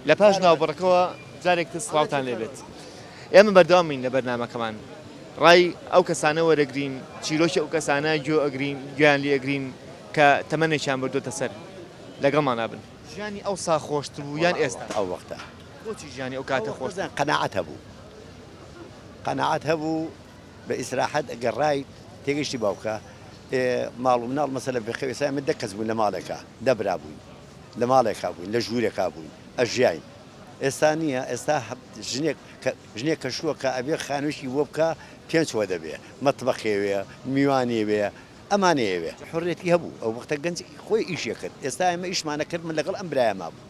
لە پاش ناوبڕەکەوە جارێک تر سڵاوتان لێبێت. ئێمە بەردەوامین لە بەرنامەکەمان. ڕای ئەو کەسانە وەرەگرین، چیرۆکی ئەو کەسانە گوێ ئەگرین، گوێیان لێ ئەگرین کە تەمەنێکیان بردۆتە سەر. لەگەڵمانا بن. ژیانی ئەوسا خۆشتر بوو یان ئێستا؟ ئەو وەختە. بۆچی ژیانی ئەو کاتە خۆشتر بوو؟ قەناعەت هەبوو. قەناعەت هەبوو بە ئیسراحەت گەڕایت تێگەیشتی باوکە ئێ ماڵ و مناڵ مەسەلەن بخەو ئێستا ئێمە دە کەس بووین لە ماڵێکا دە برا بووین لە ماڵێکا بووین لە ژوورێکا بووین ئەژیاین ئێستا نییە ئێستا ژنێک کە ژنێک کە شووە کە ئەبێ خانوویەکی بۆ بکا پێنج هۆدە بێ مەتبەخێ وێ میوانێ وێ ئەمانەیە وێ حوڕیەتی هەبوو ئەو وەختە گەنج خۆی ئیشێ کرد ئێستا ئێمە ئیشمانە کرد من لەگەڵ ئەم برایەما بوو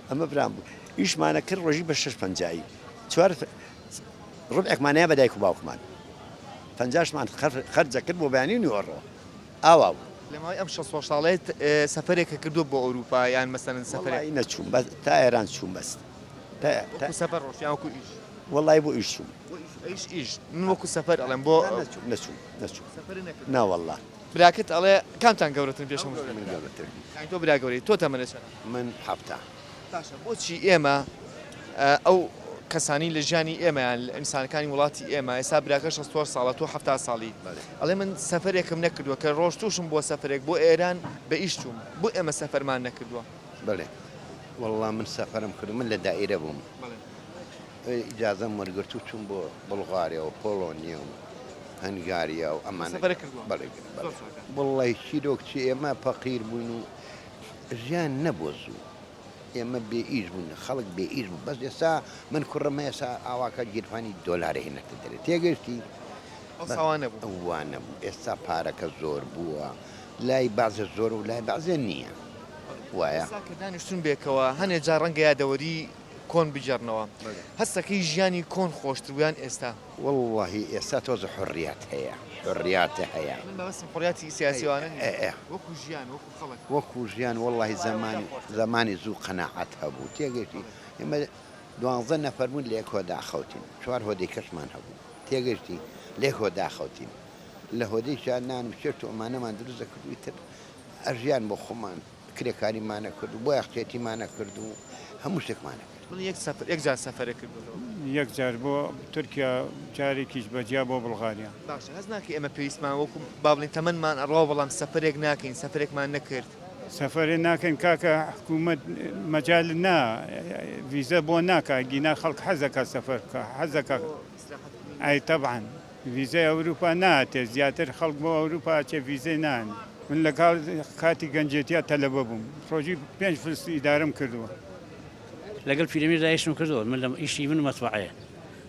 ئەمە برام بوو ئیشمانە کرد ڕۆژی بە شەش پەنجایی چوار ڕوبعێکمان نەیا بە دایک و باوکمان پەنجاشمان خەرج دەکرد بۆ بەیانی و نیوەڕۆ ئاوا بوو. لە ماوەی ئەم 60 ساڵەیە سەفەرێکت کردووە بۆ ئەوروپا یان مەسەلەن سەفەرێک؟ وەڵایی نەچووم بەس تا ئێران چووم بەس. وەکو سەفەر ڕۆشتی یان وەکو ئیش؟ وەڵایی بۆ ئیش چووم. بۆ ئیش ئیش ئیش من وەکو سەفەر ئەڵێم بۆ. نا نەچووم نەچووم نەچووم. سەفەرت نەکردووە؟ نا وەڵا. براکەت ئەڵێ کامتان گەورەترن پێش هەموو شتێک؟ من گەورەترم. یانی تۆ برا گەورەی تۆ تەمەنت چەنە؟ من 70. باشە بۆچی ئێمە ئەو کەسانی لە ژیانی ئێمەیان لە ئینسانەکانی وڵاتی ئێمە ئێستا براکە 64 ساڵە تۆ 70 ساڵی ئەڵێ من سەفەرێکم نەکردووە کە ڕۆشتوشم بۆ سەفەرێک بۆ ئێران بە ئیش چووم بۆ ئێمە سەفەرمان نەکردووە؟ بەڵێ وەڵڵا من سەفەرم کرد من لە دائیرە بووم ئیجازەم وەرگرت و چووم بۆ بوڵغاریا و پۆڵۆنیا و هەنگاریا و ئەمانە سەفەرت کردووە؟ بەڵێ بەڵێ وەڵڵای چیرۆک چی ئێمە فەقیر بووین و ژیان نەبووە زوو ئێمە بێ ئیش بووین خەڵک بێ ئیش بوو بەس ئێستا من کوڕم هەیە ئێستا ئاواکە گیرفانی دۆلارە هێنێتە دەرێ تێگەشتی ئەوسا وا نەبوو. وا نەبوو ئێستا پارەکە زۆر بووە لای بەعزێ زۆرە و لای بەعزێ نییە وایە. ئێستا کە دانیشتوون بێکەوە هەنێ جار ڕەنگە یادەوەری کۆن بگێڕنەوە هەستەکەی ژیانی کۆن خۆشتر بوو یان ئێستا؟ وەڵڵاهی ئێستا تۆزە حوڕیات هەیە حوڕیات هەیە. من مەبەستم حوڕیاتی سیاسی وانە نییە وەکو ژیان وەکو خەڵک. وەکو ژیان وەڵڵاهی زەمانی زەمانی زوو قەناعەت هەبوو تێگەیشتی ئێمە دوانزە نەفەر بووین لە یەک هۆدە ئەخەوتین چوار هۆدەی کەشمان هەبوو تێگەیشتی لە یەک هۆدە ئەخەوتین لە هۆدەیشا نان و چێشت و ئەمانەمان دروست دەکرد و ئیتر ئەژیان بۆ خۆمان کرێکاریمان ئەکرد و بۆیاخچێتیمان ئەکرد و هەموو شتێکمان ئەکرد. من یەک سەفەر یەک جار سەفەرت کردووە. یەک جار بۆ تورکیا جارێکیش بە جیا بۆ بوڵغاریا. باشە هەست ناکەی ئێمە پێویستمان وەکو با بڵێین تەمەنمان ئەڕوا بەڵام سەفەرێک ناکەین سەفەرێکمان نەکرد. سەفەرێ ناکەین کاکە حکومەت مەجال نا ڤیزە بۆ ناکا گینا خەڵک حەزەکا سەفەر بکا حەزەکا ئەی تەبعەن. ڤیزەی ئەوروپا نایەتێ زیاتر خەڵک بۆ ئەوروپا ئەچێ ڤیزەی نایەن من لە کاتی گەنجێتیا تەلەبە بووم ڕۆژی پێنج فلس ئیدارەم کردووە. لەگەڵ پیرەمێردا ئیشم کردووە من لە ئیشی من مەتبەعەیە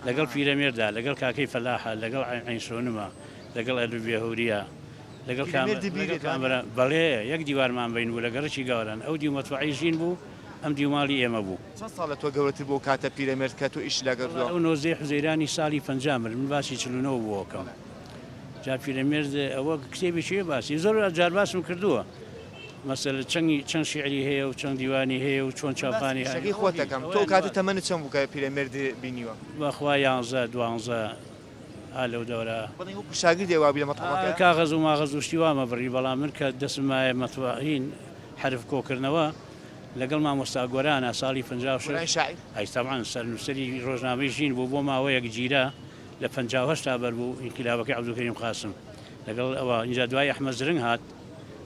لەگەڵ پیرەمێردا لەگەڵ کاکەی فەلاحە لەگەڵ عەینسۆنمە لەگەڵ ئەلو بێهوریە لەگەڵ کامەران بەڵێ یەک دیوارمان بین بوو لە گەڕەکی گاوران ئەو دیو مەتبەعەی ژین بوو ئەم دیو ماڵی ئێمە بوو. چەند ساڵ لە تۆ گەورەتر بوو ئەو کاتە پیرەمێرد کە تۆ ئیشت لەگەڵ کردووە؟ ئەو نۆزدەی حوزەیرانی ساڵی 50 مرد من باسی 49 بۆ ئەکەم جا پیرەمێرد ئەوە کتێبێکی هەیە باسی زۆر جار باسم کردووە مەسەلە چەنگی چەند شیعری هەیە و چەند دیوانی هەیە و چۆن من باسی چاپخانی ئیشەکەی خۆت ئەکەم تۆ ئەو کاتە تەمەنت چەند بوو کە پیرەمێرد بینیوە؟ بەخوا یانزە دوانزە ئا لەو دەورە. بەڵێ وەکو شاگردێ وابووی لە مەتبەعەکە؟ کاغەز و ماغەز و شتی وامە بڕی بەڵام من کە دەستم مایە مەتبەع هین حەرف کۆکردنەوە لەگەڵ مامۆستا گۆرانە ساڵی 56 گۆرانی شاعیر؟ ئەی تەبعەن سەرنووسەری ڕۆژنامەی ژین بوو بۆ ماوەیەک گیرا لە 58 تا بەر بوو ئینقیلابەکەی عەبدولکەریم قاسم لەگەڵ ئەوە ئینجا دوای ئەحمەد زرنگ هات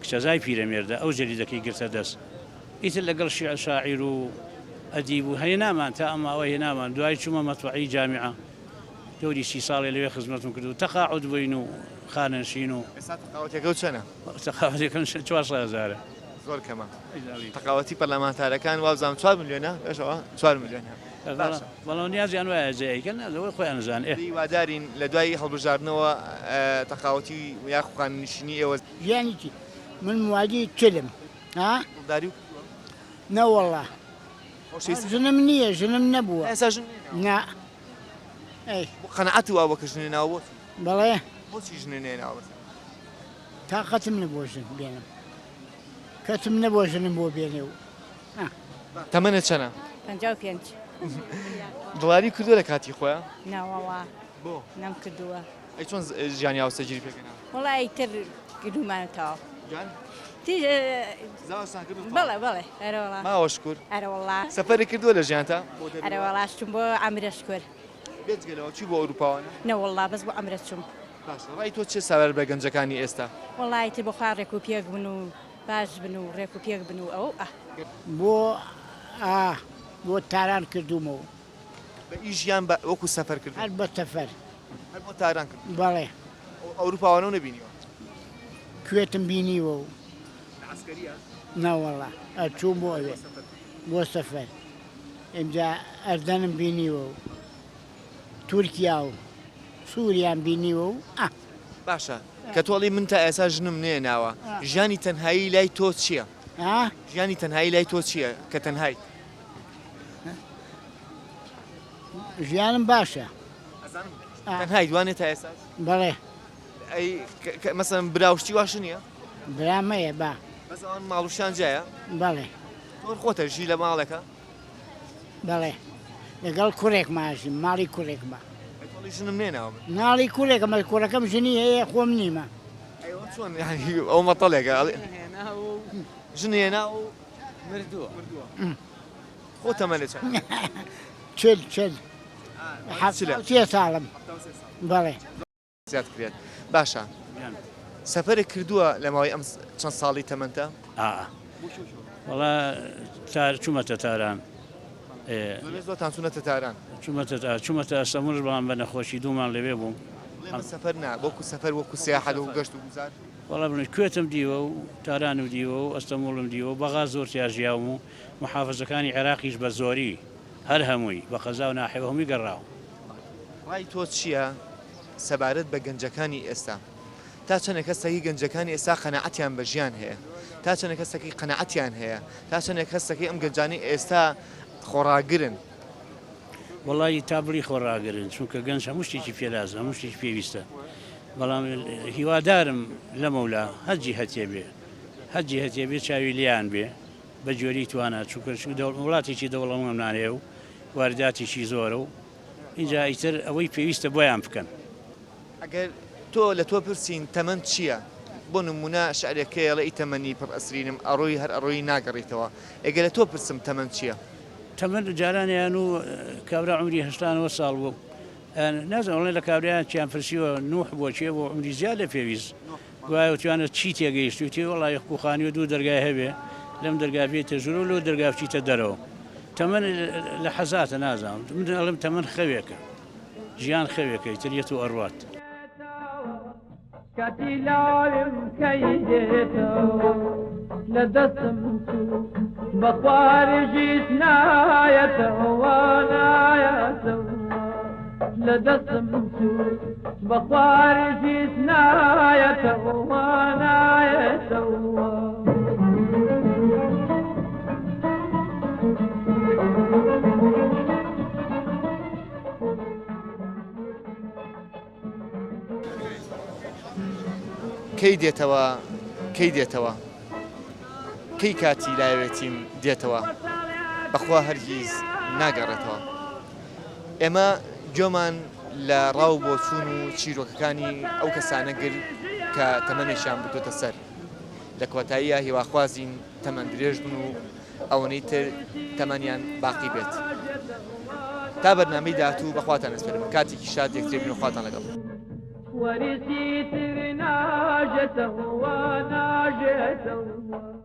کچەزای پیرەمێردە ئەو جەریدەکەی گرتە دەست ئیتر لەگەڵ شیعر شاعیر و ئەدیب و هێنامان تا ئەم ماوە هێنامان دوای چوومە مەتبەعەی جامیعە دەوری سی ساڵێ لەوێ خزمەتم کرد و تەقاعود بووین و خانەنشین و. ئێستا تەقاوەتەکەو چەنە؟ تەقاوەتەکەم 400 هەزارە. زۆر کەمە. تەقاوەتی پەرلەمانتارەکان وابزانم چوار ملیۆنە بێشەوە چوار ملیۆنە. باشە. بەڵام نیازیان وایە جێ ئەیکەن ئەوە خۆیان ئەزانن. ئێ. هیوادارین لە دوای هەڵبژاردنەوە تەقاوەتی یاخو خانەنشینی ئێوە. یانی چی من موالی چلم ها؟ دڵداری و کردووە؟ نەوەڵا. خۆشەویستی؟ ژنم نییە ژنم نەبووە. ئێستا ژن نێناوە؟ نا. ئەی. بۆ قەناعەت وا بووە کە ژنی ناوە بۆچی؟ بەڵێ. بۆچی ژنی نێناوە مەسەلەن؟ تاقەتم نەبووە ژن بێنم. کەسم نەبووە ژنم بۆ بێنێ و ها. تەمەنت چەنە؟ 55. دڵاری کردووە لە کاتی خۆیا؟ نا وەڵا. بۆ؟ نەم کردووە. ئەی چۆن ژیانی هاوسەرگیری پێک هێنا؟ وەڵا ئیتر کردوومانە تەواو. گیان؟ زاوەشتان کرد و تەواو. بەڵێ بەڵێ ئەرەوەڵا. ماوە شکور. ئەرەوەڵا. سەفەرت کردووە لە ژیانتا بۆ دەرەوە؟ ئەرەوەڵا چووم بۆ عەمرە شکور. بێجگە لەوە چووی بۆ ئەوروپاوە نا؟ نەوەڵا بەس بۆ عەمرە چووم. باشە ڕای تۆ چیە سەبارەت بە گەنجەکانی ئێستا؟ وەڵا ئیتر بۆ خوا ڕێک و پێک بن و باش بن و ڕێک و پێک بن و ئەوە و ئا. بۆ ئا بۆ تاران کردوومەوە. بە ئیش یان بە وەکو سەفەر کردن؟ هەر بە سەفەر. هەر بۆ تاران کردووتە؟ بەڵێ. ئەوروپاوانەو نەبینیوە؟ کوێتم بینیوە و. لە عەسکەریە؟ نەوەڵا ئەچووم بۆ ئەوێ بۆ سەفەر ئینجا ئەردەنم بینیوە و تورکیا و سوریام بینیوە و ئا. باشە کە تۆ ئەڵێی من تا ئێستا ژنم نەیەناوە ژیانی تەنهایی لای تۆ چیە؟ ها؟ ژیانی تەنهایی لای تۆ چیە کە تەنهایت؟ ژیانم باشە. ئەزانم تەنهایت وانە تا ئێستاش؟ بەڵێ. ئەی مەسەن برا و شتی واش نییە؟ برام هەیە با. بەس ئەوان ماڵ و شتیان جیایە؟ بەڵێ. تۆ خۆتە ژی لە ماڵێکە؟ بەڵێ لەگەڵ کوڕێکما ئەژیم ماڵی کوڕێکمە. ئەی تۆ ئەڵێی ژنم نێناوە من. ماڵی کوڕێکمە کوڕەکەم ژنی هەیە خۆم نیمە. ئەی ئەوە چۆن یانی ئەوە مەتەڵێکە ئەڵێ ژن هێناوە و مردووە. مردووە. خۆ تەمەنت چەندە؟ 40 40 73 ساڵم. بەڵێ. زیاد کرێت باشە سەفەرت کردووە لە ماوەی ئەم چەند ساڵی تەمەنتە؟ ئا وەڵا تار چوومەتە تاران. زۆربەی زۆرتان چوونەتە تاران؟ چوومەتە چوومەتە ئەستەموڵ بەڵام بە نەخۆشی دوومان لەوێ بووم. بڵێ سەفەر نا وەکو سەفەر وەکو سیاحەت وەکو گەشت و گوزار. وەڵا من کوێتم دیوە و تارانم دیوە و ئەستەموڵم دیوە و بەغا زۆر تیا ژیاوم و محافزەکانی عێراقیش بە زۆری هەر هەمووی بە قەزا و ناحیە هەمووی گەڕاوم. ڕای تۆ چییە سەبارەت بە گەنجەکانی ئێستا؟ تا چەندێک هەستەکەی گەنجەکانی ئێستا قەناعەتیان بە ژیان هەیە؟ تا چەندێک هەستەکەی قەناعەتیان هەیە؟ تا چەندێک هەستەکەی ئەم گەنجانەی ئێستا خۆڕاگرن؟ وەڵایی تا بڵی خۆڕاگرن چونکە گەنج هەموو شتێکی پێ لازمە هەموو شتێکی پێویستە بەڵام هیوادارم لەمەولا هەر جیهەتێ بێ هەر جیهەتێ بێ چاوی لێیان بێ بە جۆری توانا چونکە وڵاتێکی دەوڵەمەندمان هەیە و وارداتێکی زۆرە و ئینجا ئیتر ئەوەی پێویستە بۆیان بکەن. ئەگەر تۆ لە تۆ پرسین تەمەن چییە؟ بۆ نموونە شعرێک هەیە ئەڵێ ئی تەمەنی پڕ ئەسرینم ئەڕۆی هەر ئەڕۆی ناگەڕیتەوە. ئەگەر لە تۆ پرسم تەمەن چییە؟ تەمەن جاران ئەیان و کابرا عومری 80 90 ساڵ بوو نازانم ئەڵێن لە کابرایان چیان پرسیوە نوح بووە کێ بووە عومری زیاد لە پێویست گوایە وتویانە چی تێگەیشتوی وتی وەڵا یەک خانووە دوو دەرگای هەبێ لەم دەرگا بێیتە ژوورەوە لەو دەرگا بچیتە دەرەوە تەمەن لە حەزاتە نازانم من ئەڵێم تەمەن خەوێکە ژیان خەوێکە ئیتر یەت و ئەڕوات. کاتی لاویم کەی دێتەوە لە دەستم چوو بە خوارژیش نایەتەوە نایەتەوە لە دەستم چوو بە خوارژیش نایەتەوە نایەتەوە. کەی دێتەوە کەی دێتەوە کەی کاتی لاوێتیم دێتەوە بەخوا هەرگیز ناگەڕێتەوە ئێمە گوێمان لە ڕاو بۆچوون و چیرۆکەکانی ئەو کەسانە گر کە تەمەنێکیان بردوتە سەر لە کۆتاییە هیواخوازین تەمەن درێژ بن و ئەوەنەی تر تەمەنیان باقی بێت تا بەرنامەی داهاتوو بەخواتان ئەسپێرم کاتێکی شاد یەکتری بن و خواتان لەگەڵ. وەریسی تر ناژێتەوە ناژێتەوە.